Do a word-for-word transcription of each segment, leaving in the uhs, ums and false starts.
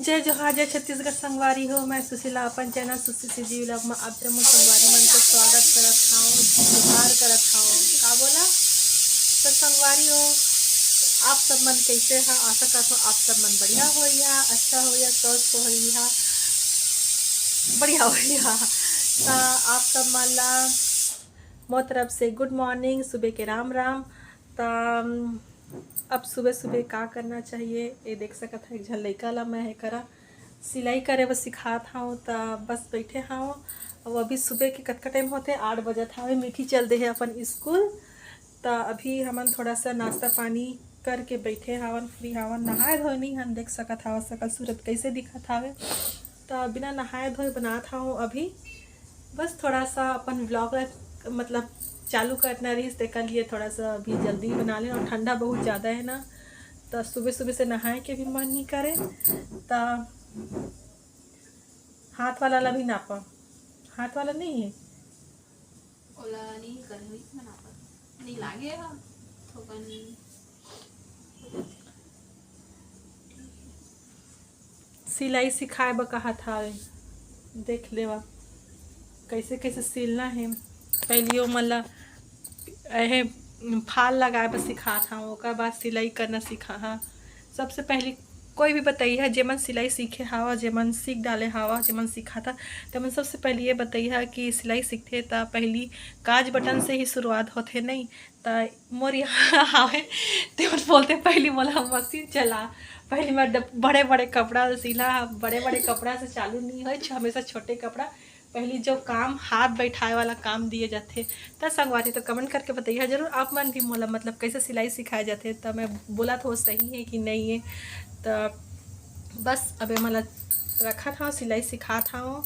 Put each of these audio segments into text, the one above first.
जय जोहार, जय छत्तीसगढ़ संगवारी हो। मैं सुशीला अपन चैनल सुशील सीजी व्लॉग में आप जम्मो संगवारी मन के स्वागत करत हूँ, जोहार करत हूँ। का बोला? तो संगवारी हो, आप सब मन कैसे है? आशा करत हूँ आप सब मन बढ़िया होइहा, अच्छा होइहा, स्वस्थ होइहा, बढ़िया होइहा। तो आप सब मन ला मोर तरफ से गुड मॉर्निंग, सुबह के राम राम। त अब सुबह सुबह का करना चाहिए, ये देख सकत है, एक झन लइका ला मैं हे करा सिलाई करे बर सिखात हूँ। त बस बैठे हूँ। अब अभी सुबह के कतका टाइम होते, आठ बजत हवे। मीठी चल दे है अपन स्कूल। त अभी हमन थोड़ा सा नाश्ता पानी करके बैठे हवन, फ्री हवन। नहाए धोए नहीं हन, देख सकत हवा सकल सूरत कैसे दिखत हवे। त बिना नहाए धोए बनात हूँ अभी। बस थोड़ा सा अपन व्लॉग ला मतलब चालू करना रहिस, तेकर लिए थोड़ा सा अभी जल्दी बना लेन। और ठंडा बहुत ज़्यादा है ना, तो सुबह सुबह से नहाए के भी मन नहीं करे। तो हाथ वाला ला भी नापा, हाथ वाला नहीं है। ओला नहीं करही, मैं नापा नहीं लागे हा, थोकन सिलाई सिखाए बर कहत हवे। देख लेवा कैसे कैसे सिलना है। पहली ओमन ला एहे फाल लगाए बर सिखात हूँ, ओकर बाद सिलाई करना सिखा हाँ। सबसे पहली कोई भी बतैया, जेमन सिलाई सीखे हवा, जेमन सीख डाले हवा, जेमन सिखाता, तेमन सबसे पहली ये बतैया कि सिलाई सीखथे त पहली काज बटन से ही शुरुआत होथे, नहीं? त मोर यहाँ हवे, तेमन बोलथे, "पहली मोला मशीन चला।" पहली मैं ड-, बड़े बड़े कपड़ा सिला, बड़े बड़े कपड़ा से चालू नहीं होए, छ-, हमेशा छोटे कपड़ा। पहली जो काम हाथ बैठाए वाला काम दिए जाथे। त संगवारी, तो कमेंट करके बतैया जरूर, आप मन भी मोला मतलब कैसे सिलाई सिखाए जाथे, त मैं बोला तो सही है कि नहीं है। त बस अब एमन ला रखत हव, सिलाई सिखात हव।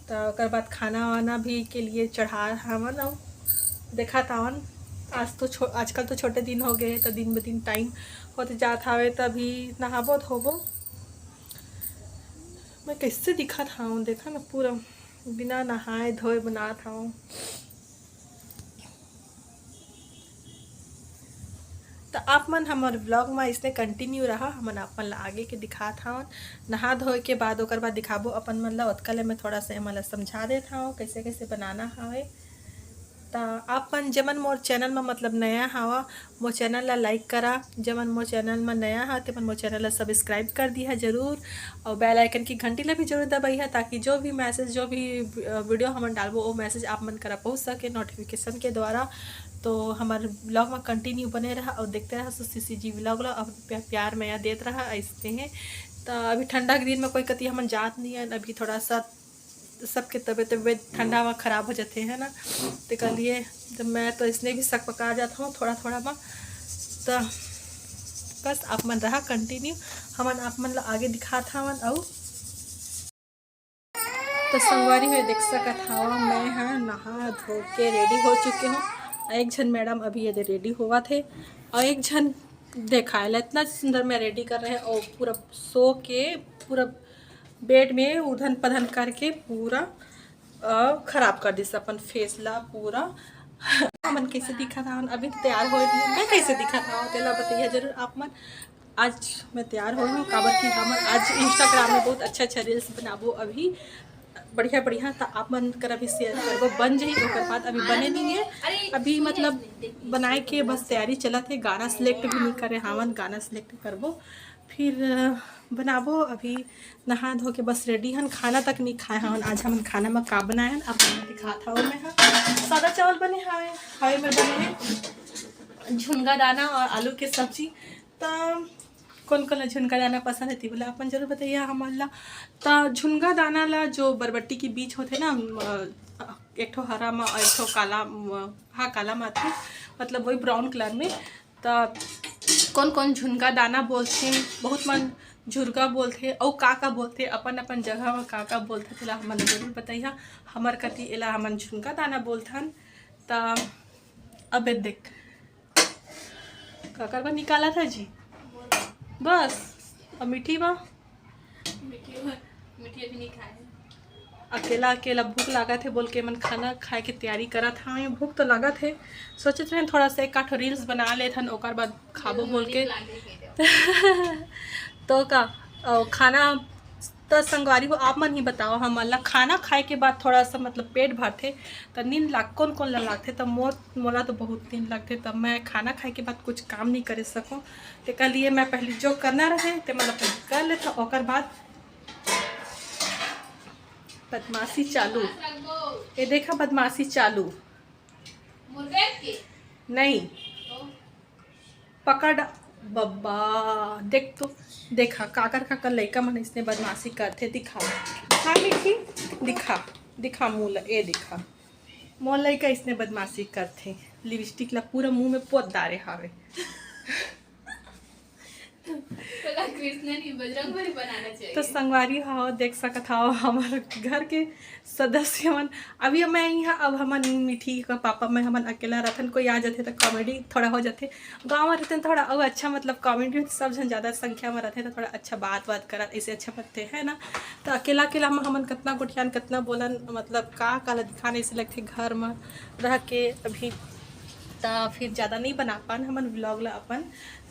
त ओकर बाद खाना वाना भी के लिए चढ़ा हवन। अउ देखत हवन, आज तो छो-, आजकल तो छोटे दिन हो गए, त दिन ब दिन टाइम होते जात हवे, त अभी नहाबो धोबो। मैं कैसे दिखत हव, देखा ना, पूरा बिना नहाए धोए बनात हव। त आप मन हमर व्लॉग म इसने कंटिन्यू रहा, हमन आप मन ला आगे के दिखात हवन। नहा धोए के बाद ओकर बाद दिखाबो अपन मन ला। ओतका ले मैं थोड़ा सा एमन ला समझा देत हव कैसे कैसे बनाना हवे। त आप मन जेमन मोर चैनल म मतलब नया हवा, मोर चैनल ला लाइक करा। जेमन मोर चैनल म नया हा, तेमन मोर चैनल ला सब्सक्राइब कर दिहा जरूर, और बेल आइकन की घंटी ला भी जरूर दबाइहा, ताकि जो भी मैसेज, जो भी अ, वीडियो हमन डालबो, वो मैसेज आप मन करा पहुँच सके नोटिफिकेशन के द्वारा। तो हमारे व्लॉग में कंटिन्यू बने रहा और देखते रहा सुशील सीजी व्लॉग ला। अब प्या-, प्यार मया देत रहा ऐसे हैं। तो अभी ठंडा के दिन में कोई कती हमन जात नहीं है, अभी थोड़ा सा सबके तबीयत, तबीयत ठंडा में खराब हो जाते हैं ना, तेकर लिए जब मैं तो इसने भी सकपका जाता हूँ थोड़ा थोड़ा में। तो बस आप मन रहा कंटिन्यू, हमन आप मन ला आगे दिखात हवन। अउ तो संगवारी हो देख सकत हवा, मैं हा नहा धो के रेडी हो चुके हूँ। अउ एक झन मैडम अभी ये रेडी होवत हे, अउ एक झन देखाए ला इतना सुंदर मैं रेडी कर रहे हैं, और पूरा सो के पूरा बेड में उधन पधन करके पूरा अ, खराब कर दिस अपन फेस ला पूरा। हमन कैसे दिखत हवन, अभी तो तैयार होए नहीं, मैं कैसे दिखत हवन, तेला बतैया जरूर आप मन। आज मैं तैयार हो हूँ, काबर कि हमन आज इंस्टाग्राम में बहुत अच्छा अच्छा रील्स बनाबो अभी, बढ़िया बढ़िया, त आप मन कर अभी शेयर करबो, बन जाही, ओकर बाद अभी बने नहीं है, अभी मतलब बनाए के बस तैयारी चलत है, गाना सिलेक्ट भी नहीं करे हवन, गाना सिलेक्ट करबो फिर अ, बनाबो। अभी नहा धो के बस रेडी हन, खाना तक नहीं खाए हवन। आज हमन खाना में का बनाए हन, आप मन दिखात हव। मैं हा सादा चावल बने हवे, हवे में बने है झुनगा दाना और आलू के सब्जी। त कौन कौन ला झुनगा दाना पसंद है, ती बोला अपन जरूर बतैया हमन ला। त झुनगा दाना ला जो बरबट्टी के बीज होथे ना, अ, एक ठो हरा मा और एक ठो काला मा, हाँ, काला मा आथे, मतलब वही ब्राउन कलर में। त कौन कौन झुनगा दाना बोलथे, बहुत मन झुरगा बोलथे, अउ का का बोलथे, अपन अपन जगह म का का बोलथे, तेला हमन जरूर बतैहा। हमर कति एला हमन झुनगा दाना बोलथन। त अबे देख, काकर बर निकालत हे जी? बस, अब मीठी बा। मीठी बा, मीठी अभी नहीं खाए। अकेला अकेला भूख लागत हे बोल के मन खाना खाए के तैयारी करत हवे। भूख तो लागत हे, सोचत रहेन थोड़ा सा एक आठ रील्स बना लेथन, ओकर बाद खाबो बोल के। तो का, अ, खाना त संगवारी हो, आप मन ही बताओ, हमन ला खाना खाए के बाद थोड़ा सा मतलब पेट भरथे त नींद लाग, कोन कोन ला लागथे? त मोर, मोला तो बहुत नींद लगथे, त मैं खाना खाए के बाद कुछ काम नहीं करे सकूँ। तेकर लिए मैं पहले जो करना रहे ते मतलब पहले कर लेता, ओकर बाद बदमाशी चालू। ये देखा, बदमाशी चालू। नहीं, पकड़ बब्बा। देख तो, देखा काकर काकर लइका मन इसने बदमाशी करथे। दिखा, दिखा मिठी, दिखा, दिखा मुँह ला, ए दिखा, मोर लइका इसने बदमाशी करथे। लिपस्टिक ला पूरा मुँह में पोत डारे हावे। तोला कृष्ण नहीं, बजरंग बली बनाना चाहिए। तो संगवारी हो, देख सकत हव, हमर घर के सदस्य मन, अभी मैं यहाँ, अब हमन मिठी का पापा, मैं, हमन अकेला रहथन, कोई आ जाथे त कॉमेडी थोड़ा हो जाथे। गाँव में रहथन थोड़ा अउ अच्छा, मतलब कॉमेडी सब झन ज़्यादा संख्या में रहथे त थोड़ा अच्छा बात बात करत, ऐसे अच्छा लगथे, है ना। त अकेला अकेला में हमन कतना गोठियान, कतना बोलन, मतलब का काला दिखान, ऐसे लगथे घर में रह के अभी। त फिर ज़्यादा नहीं बना पान हमन व्लॉग ला अपन।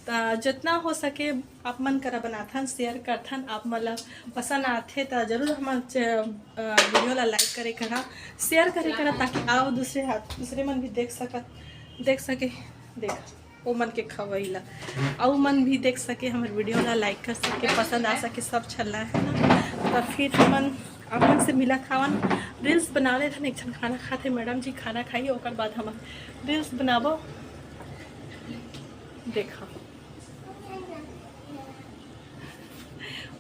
त जितना हो सके आप मन करा बनाथन, शेयर करथन। आप मन ला पसंद आथे त जरूर हमर च-, अ, वीडियो ला लाइक करे करा, शेयर करे करा, ताकि आओ दूसरे हाथ, दूसरे मन भी देख सकत, देख सके, देख ओ मन के खवई ला, अउ मन भी देख सके, हमर वीडियो ला लाइक कर सके, पसंद आ सके, सब चलना है ना। त फिर हमन अपन से मिलत हवन, रील्स बना लेथन। एक झन खाना खाथे, मैडम जी खाना खाई, ओकर बाद हमन रील्स बनाबो। देखा,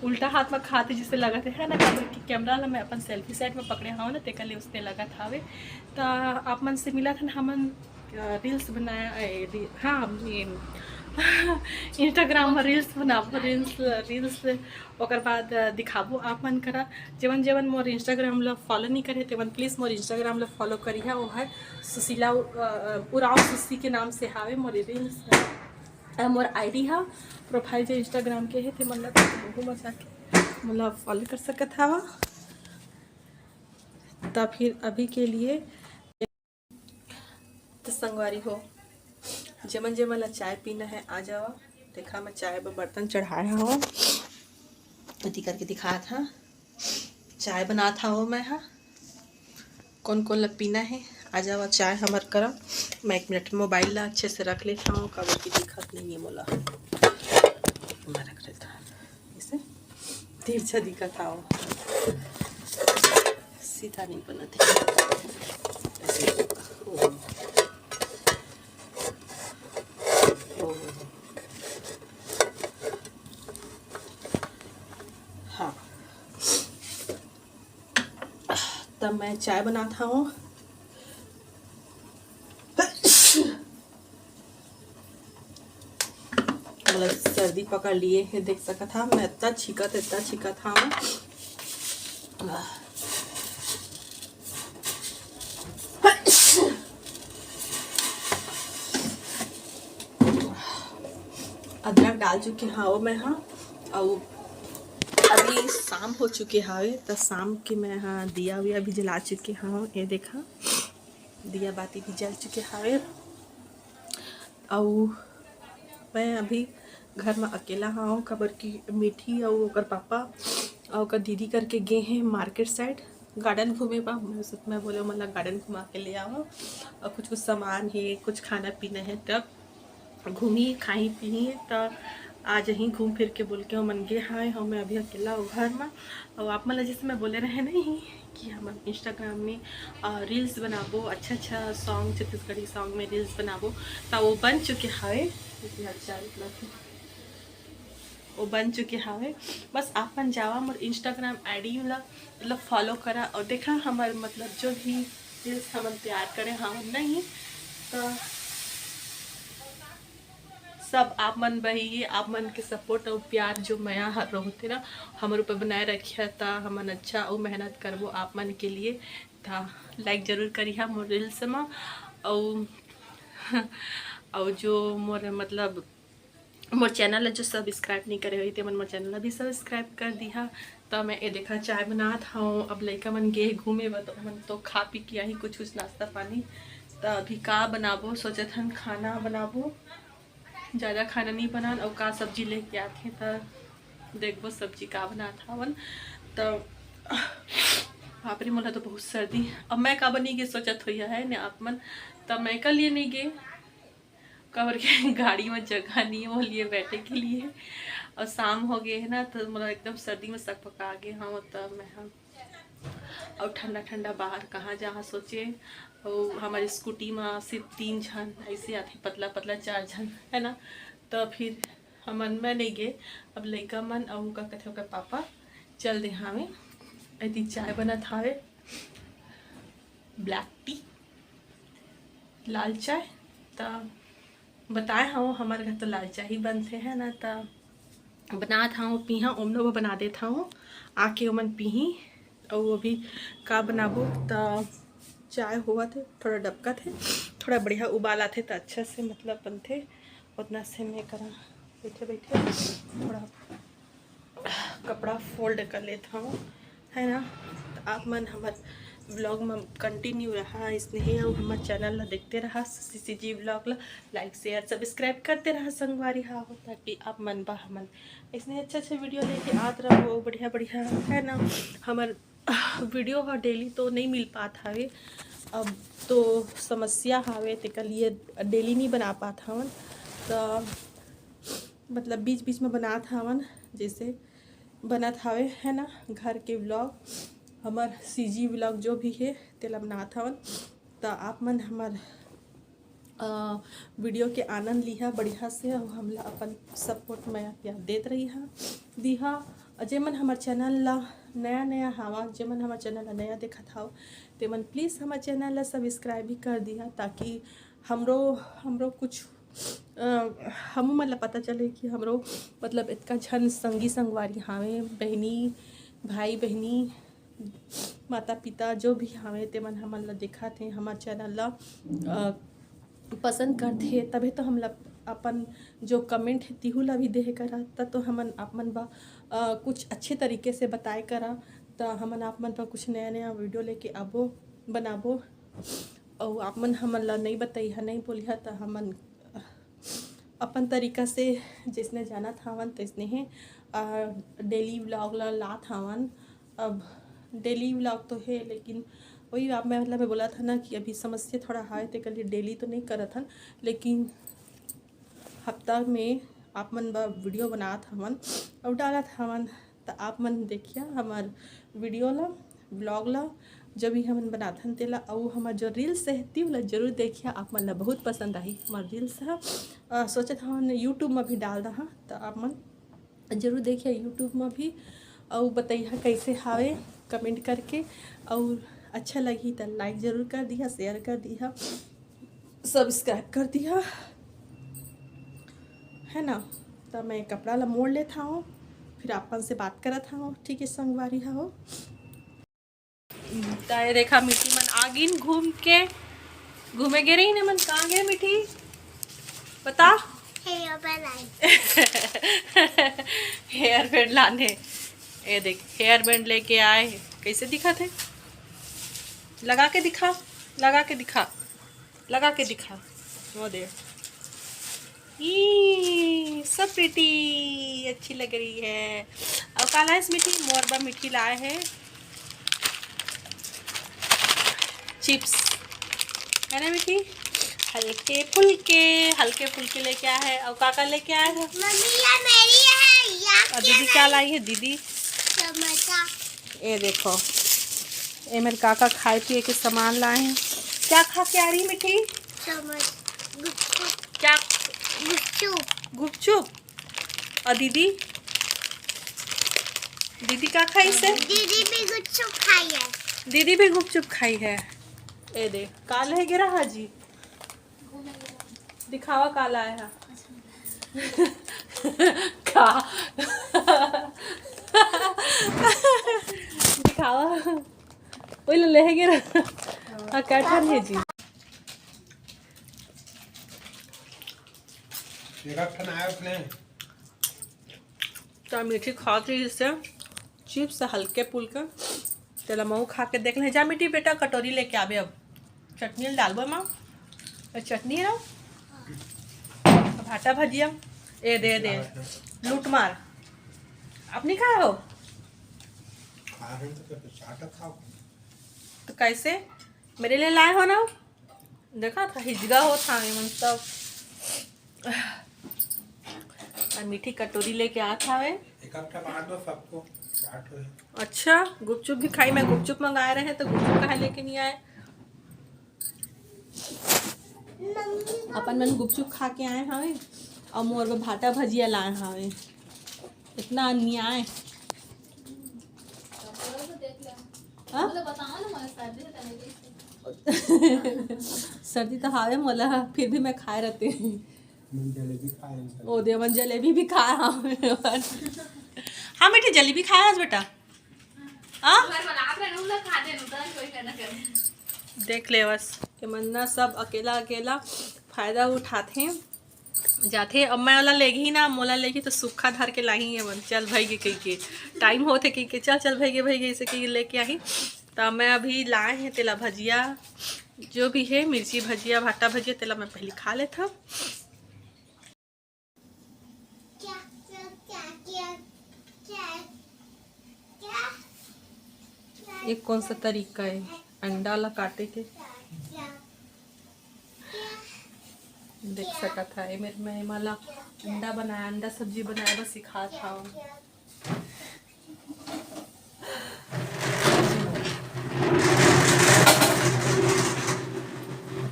उल्टा हाथ में खाते जैसे लगत है ना, काबर कि कैमरा ला मैं अपन सेल्फी सेट में पकड़े हव ना, तेकर ले उसने लगत हवे। त आप मन से मिलत हन हमन, अ, रील्स बनाया, ए, री-, हाँ, ये, Instagram में रील्स बनाबो, रील्स, रील्स ओकर बाद, अ, दिखाबो आप मन करा। जेमन जेमन मोर Instagram ला फॉलो नहीं करे, तेमन प्लीज मोर Instagram ला फॉलो करिहा। वो है सुशीला, अ, अ, उरांव सुशी के नाम से हावे मोर रील्स। अ, मोर आईडी हा, प्रोफाइल जो Instagram के हे, ते मन ला वहू मा जाके मोला फॉलो कर सकत हवा। त फिर अभी के लिए त संगवारी हो, जेमन जेमन ला चाय पीना है, आ जावा। देखा, मैं चाय बर बर्तन चढ़ाए हव, अति करके दिखात हा। चाय बनात हव मैं हा। कोन कोन ला पीना है, आ जावा चाय हमर करा। मैं एक मिनट मोबाइल ला अच्छे से रख लेत हव, काबर कि दिखत नहीं है मोला। मैं रख लेत हव इसे, तिरछा दिखत हव, सीधा नहीं बनत है। ऐसे, ओ, ओ, हाँ। तब मैं चाय बनात हव। मतलब सर्दी पकड़ लिए है, देख सकत हा, मैं इतना छिकत, इतना छिकत हा। अदरक डाल चुके हव मैं हा, अउ अभी शाम हो चुके हवे, त शाम के मैं हा दिया विया भी जला चुके हव। ये देखा, दिया बाती भी जल चुके हवे। अउ मैं अभी घर में अकेला हव, काबर कि मिठी अउ ओकर पापा अउ ओकर दीदी करके गे हे मार्केट साइड गार्डन घूमे बर। मैं बोले, "मोला गार्डन घुमा के ले आवा, अउ कुछ कुछ सामान हे, कुछ खाना पीना हे, तब घूमी, खाई, पीही, त आ जाही घूम फिर के," बोल के ओमन गे हवे। हव मैं अभी अकेला हव घर में। अउ आप मन ला जैसे मैं बोले रहे नहीं कि हम Instagram में, अ, रील्स बनाबो, अच्छा अच्छा सॉन्ग, छत्तीसगढ़ी सॉन्ग में रील्स बनाबो, त वो बन चुके हवे। अच्छा, मतलब, वो बन चुके हवे। बस आप मन जावा मोर Instagram आईडी ला, मतलब, फॉलो करा अउ देखा हमर, मतलब, जो भी रील्स हमन तैयार करे हवन नहीं, त सब आप मन बर ही, आप मन के सपोर्ट अउ प्यार, जो मया ह रहोथे ना, हमर ऊपर बनाए रखिया, त हमन अच्छा अउ मेहनत करबो आप मन के लिए। त लाइक जरूर करिहा मोर रील्स म, अउ, अउ जो मोर, मतलब, मोर चैनल ला जो सब्सक्राइब नहीं करे होही, ते मन मोर चैनल ला भी सब्सक्राइब कर दिहा। त मैं ए देखा चाय बनात हव। अब लइका मन गे घूमे बर, त ओमन तो खा पी के आही कुछ कुछ नाश्ता पानी। त अभी का बनाबो, सोचत हन खाना बनाबो, ज़्यादा खाना नहीं बनान। अउ का सब्जी लेके आथे त देखबो सब्जी का बनात हवन। तो बाप रे, मोला तो बहुत सर्दी। अब मैं काबर नहीं गे सोचत होइया है ने आप मन, तब मैं का लिए नहीं गे, काबर के गाड़ी में जगह नहीं है वो लिए बैठे के लिए। और शाम हो गए है ना, तो मतलब एकदम सर्दी में सकपका गए हम, तब मैं हम और ठंडा ठंडा बाहर कहाँ जहाँ सोचे। और हमारी स्कूटी में सिर्फ तीन झन ऐसे आते, पतला पतला चार झन है ना, तो फिर हमन मैं नहीं गे। अब लइका मन अउ का कथे ओकर पापा चल दे हावे। एती चाय बनत हावे, ब्लैक टी, लाल चाय। त बताए हव हमर घर तो लाल चाय ही बनथे है ना, त बनात हव पीहा, ओमनो बर बना देत हव, आके ओमन पीही। अउ अभी का बनाबो, त चाय होवत हे, थोड़ा डबकत हे, थोड़ा बढ़िया उबाल आथे त अच्छा से मतलब बनथे। उतना से मैं करा बैठे बैठे थोड़ा कपड़ा फोल्ड कर लेत हव, है ना। त आप मन हमर व्लॉग में कंटिन्यू रहा, इसने ही अउ हमर चैनल ला देखते रहा, सीसीजी व्लॉग ला लाइक शेयर सब्सक्राइब करते रहा संगवारी हा हो, ताकि आप मन बा हमन इसने अच्छे अच्छे वीडियो लेके आत रहो, बढ़िया बढ़िया, है ना। हमर वीडियो ह डेली तो नहीं मिल पात हवे, अब तो समस्या हवे, तेकर लिए डेली नहीं बना पात हवन। त मतलब बीच बीच में बनात हवन, जैसे बनत हवे है ना घर के व्लॉग, हमर सीजी व्लॉग जो भी है तेला बनात हवन। त आप मन हमर अ, वीडियो के आनंद लिहा बढ़िया से, अउ हमला अपन सपोर्ट मया प्यार देत रहिहा दिहा। अउ जेमन हमर चैनल ला नया नया हावा, जेमन हमर चैनल ला नया देखत हाव, तेमन प्लीज हमर चैनल ला सब्सक्राइब भी कर दिहा, ताकि हमरो हमरो कुछ अ, हमू मन ला पता चले कि हमरो मतलब इतका झन संगी संगवारी हावे, बहिनी भाई बहिनी माता पिता जो भी हावे, तेमन हमन ला देखत हे, हमर चैनल ला अ, पसंद करथे, तभे तो हमला अपन जो कमेंट हे तिहू ला भी देहे करा, त तो हमन आप मन बा अ, कुछ अच्छे तरीके से बताए करा, त हमन आप मन पर कुछ नया नया वीडियो लेके आबो, बनाबो, अउ आप मन हमन ला नहीं बतइहा, नहीं बोलिहा, त हमन अपन तरीका से जैसने जानत हावन तैसने हे। अ, डेली व्लॉग ला लात हावन। अब डेली व्लॉग तो हे, लेकिन वही आप मैं मतलब मैं बोला था ना कि अभी समस्या थोड़ा हावे, तेकर लिए डेली तो नहीं करत हन, लेकिन हफ्ता में आप मन बर वीडियो बनात हवन अउ डालत हवन। त आप मन देखिया हमर वीडियो ला, व्लॉग ला, जो भी हमन बनाथन तेला, अउ हमर जो रील्स हे तेहू ला जरूर देखिया, आप मन ला बहुत पसंद आही हमर रील्स ह। अ, सोचत हवन यूट्यूब में भी डाल दहा, त आप मन जरूर देखिया यूट्यूब में भी, अउ बतइहा कैसे हावे कमेंट करके, अउ अच्छा लगही त लाइक जरूर कर दिहा, शेयर कर दिहा, सब्सक्राइब कर दिहा, है ना। त मैं कपड़ा ला मोड़ लेत हव, फिर आप मन से बात करत हव, ठीक है संगवारी हो। त ये देखा मिट्टी मन आगिन घूम के, घूमे गे रही ने मन, कहाँ गे मिट्टी बता? हेयर बैंड लाने। ये देख हेयर बैंड लेके आए हे, कैसे दिखत हे? लगा के दिखा, लगा के दिखा, लगा के दिखा। वो दे, ई सब प्रीटी अच्छी लग रही है। और काला है मिट्टी, मोर बा मिट्टी लाए है चिप्स, है ना मिट्टी? हल्के फुल्के, हल्के फुल्के लेके आए है। और काका लेके आए है? मम्मी, ये मेरी है, या और दीदी क्या लाई है दीदी? समोसा। ये देखो, ये मेरे काका खाए पिए के सामान लाए हैं। क्या खा के आ रही मिट्टी? समोसा, गुपचुप। क्या? गुपचुप। गुपचुप। और दीदी, दीदी का खाई से? दीदी भी गुपचुप खाई है। दीदी भी गुपचुप खाई है। ये देख, काल है गिरा हाजी। दिखावा काला है। का? दिखावा। ओए ले, ले गिरा। हाँ, कैठन है जी। तो मिट्टी खात रही इससे, चिप्स हल्के फुल्के, तेला महू खा के देख ले। जा मिट्टी बेटा, कटोरी लेके आबे। अब चटनी डालबो माँ, चटनी है ना, भाटा भजिया, ए दे दे, लूट मार। आप नहीं खाए हो? खा रहे तो फिर चाटा खाओ। तो कैसे मेरे लिए लाए हो ना? देखा था, हिजगा होत हावे मन सब। और मीठी कटोरी लेके आत हावे। एक हफ्ता बाद में सबको चाट हो। अच्छा, गुपचुप भी खाई। मैं गुपचुप मंगाए रहे तो गुपचुप काहे लेके नहीं आए? अपन मन गुपचुप खा के आए हावे और मोर बर भाटा भजिया लाए हावे। इतना अन्याय। हाँ? सर्दी तो हावे मोला, फिर भी मैं खाए रहते। मन जलेबी खाए हैं। ओ दे, मन जलेबी भी खाए हावे। हाँ बेटी, जलेबी खाए हस बेटा? हाँ? घर बनात रहे, उन लोग खाते हैं, उतना कोई करना कर। देख ले बस, ये मन ना सब अकेला अकेला फायदा उठाथे, जाथे। अब मैं ओला लेगही ना, मोला लेगही तो सुक्खा धर के लाही है मन, चल भई गे कहि के, टाइम होथे कहि के, चल चल भई गे भई गे, ऐसे कहि के लेके आही। तो मैं अभी लाए हैं तेला भजिया, जो भी है मिर्ची भजिया, भाटा भजिया, तेला मैं पहले खा लेथव। ये कौन सा तरीका है अंडा ला काटे के? देख सकत हा, एमेर मैं एमा ला अंडा बनाया, अंडा सब्जी बनाए बर सिखात हव।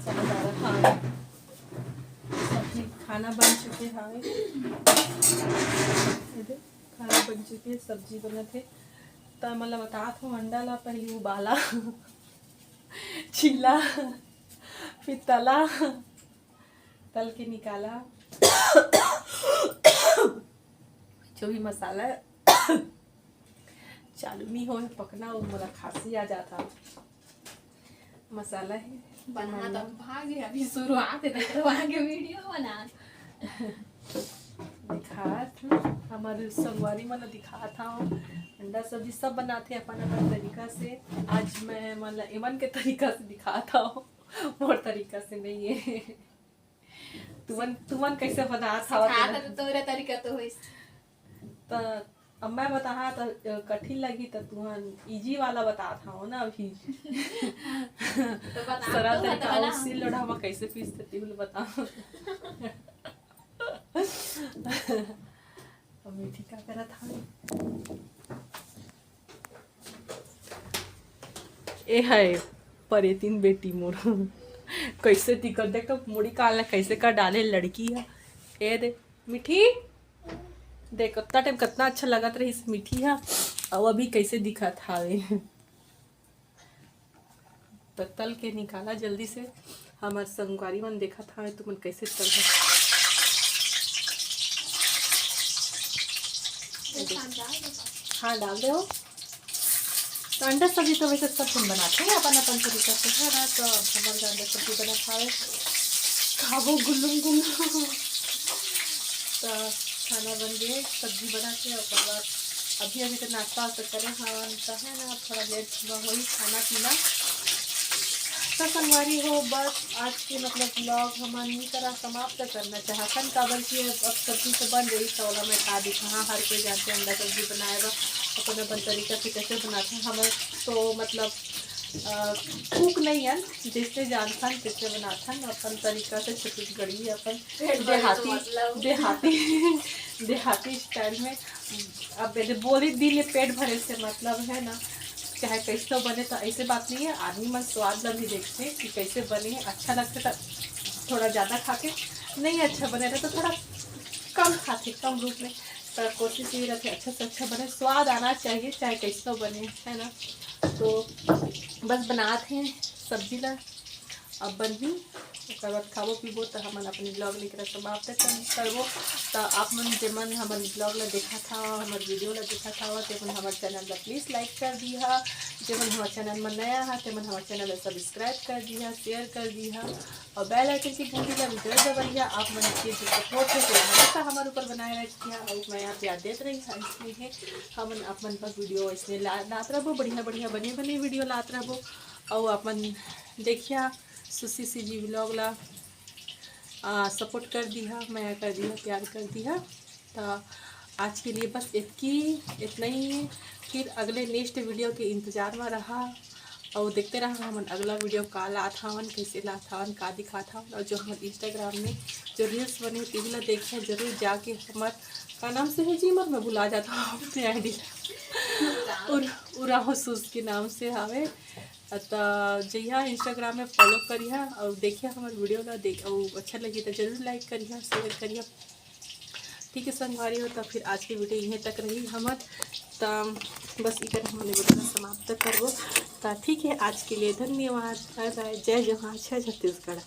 चला जा रहा खाना। सब्जी, खाना बन चुके हावे। ये दे, खाना बन चुके, सब्जी बनत हे। त मैं ला बतात हूँ, अंडा ला पहली उबाला, छीला, फिर तला, तल के निकाला। जो भी मसाला चालू नहीं होए पकना, वो मोला खांसी आ जाता। मसाला है बना तो भाग गया, अभी शुरुआत है, तो आगे वीडियो बना। दिखात हूँ, हमारे संगवारी मन दिखात हूँ, अंडा सब्जी सब बनाते अपन अपन तरीका से। आज मैं मतलब एमन के तरीका से दिखात हूँ, मोर तरीका से नहीं है। तुमन, तुमन कैसे बनात हव? सिखात हव तो तोरा तरीका तो होइस। त अब मैं बताहा त कठिन लगी, त तुमन इजी वाला बतात हव ना अभी। तो बता सरल तो, तरीका। बताओ ना। अउ सिल लोढ़ा म कैसे पीसथे, तेहू ल बताओ। अब मीठी का करत हवे? ए है परेतिन बेटी मोर। कैसे दिखत, देख तो मुड़ी कान ला कैसे कर डाले लड़की है। ए दे मीठी, देख उतना टाइम कितना अच्छा लगत रहिस मीठी हा, अउ अभी कैसे दिखत हावे। त तल के निकाला जल्दी से। हमर संगवारी मन देखत हावे, तुमन कैसे तल। हाँ, डाल दे हो। तो अंडा सब्जी तो वैसे सब झन बनाथे अपन अपन तरीका से, है ना? तो अब हमन अंडा सब्जी बनात हावे, खाबो गुल्लुम गुल्लुम। तो खाना बन गए, सब्जी बना के, ओकर बाद अभी अभी तो नाश्ता वास्ता करे हवन, तो है ना, थोड़ा लेट में होई खाना पीना। तो संगवारी हो, बस आज के मतलब ब्लॉग हमन इही तरह समाप्त करना चाहथन, काबर कि अब, अब सब्जी तो बन रही, तो ओला मैं का दिखाहा, हर कोई जानथे अंडा सब्जी बनाए बर अपन अपन तरीका से कैसे बनाथे। हमन तो मतलब कुक नहीं हन, जैसे जानथन तैसे बनाथन अपन तरीका से, छत्तीसगढ़ी अपन पेट भरे तो देहाती, मतलब। देहाती, देहाती स्टाइल में। अब यदि बोली दिल पेट भरे से मतलब है ना, चाहे कैसे बने, तो ऐसे बात नहीं है। आदमी मन स्वाद ला भी देखथे कि कैसे बने, अच्छा लगथे तो थोड़ा ज़्यादा खाथे, नहीं अच्छा बने रहे तो थोड़ा कम खाथे, कम रूप में। तो कोशिश ये रहथे अच्छा से अच्छा बने, स्वाद आना चाहिए चाहे कैसे बने, है ना। तो बस बनात हे सब्जी ला, अब बनही, ओकर बाद खाबो पीबो, त हमन अपन ब्लॉग ला एकरा समाप्त कर-, करबो। त आप मन जेमन हमर ब्लॉग ला देखत हव, हमर वीडियो ला देखत हव, तेमन हमर चैनल ला प्लीज लाइक कर दिहा, जेमन हमर चैनल में नया हा, तेमन हमर चैनल ला सब्सक्राइब कर दिहा, शेयर कर दिहा, और बेल आइकन की घंटी ला भी जरूर दबइहा। आप मन के जो सपोर्ट है, वो हमेशा हमर ऊपर बनाए रखिहा, और मैं आप याद देत रही, इसलिए हमन आप मन पर वीडियो इसने ला-, लात रहबो, बढ़िया बढ़िया बने बने वीडियो लात रहबो, और आप मन देखिहा सुशी सीजी ब्लॉग ला, आ, सपोर्ट कर दिहा, मया कर दिहा, प्यार कर दिहा। त आज के लिए बस इतकी, इतना ही। फिर अगले नेक्स्ट वीडियो के इंतजार में रहा और देखते रहा हमन अगला वीडियो का लात हवन, कैसे लात हवन, का दिखात हवन। और जो हमर इंस्टाग्राम में जो रील्स बने तेहू ला देखिए जरूर जाके। हमर का नाम से है जी, मत मैं भुला जाता हूँ अपने आईडी। और उराव सूस के नाम से हवे। त जइहा इंस्टाग्राम में फॉलो करिहा और देखिहा हमर वीडियो ला देख, और अच्छा लगी तो जरूर लाइक करिहा, शेयर करिहा। ठीक है संगवारी हो, तो फिर आज की वीडियो यहीं तक रही हमर। त बस इकर हमने वीडियो ला समाप्त करबो। त ठीक है, आज के लिए धन्यवाद, बाय बाय, जय जोहार, जय छत्तीसगढ़।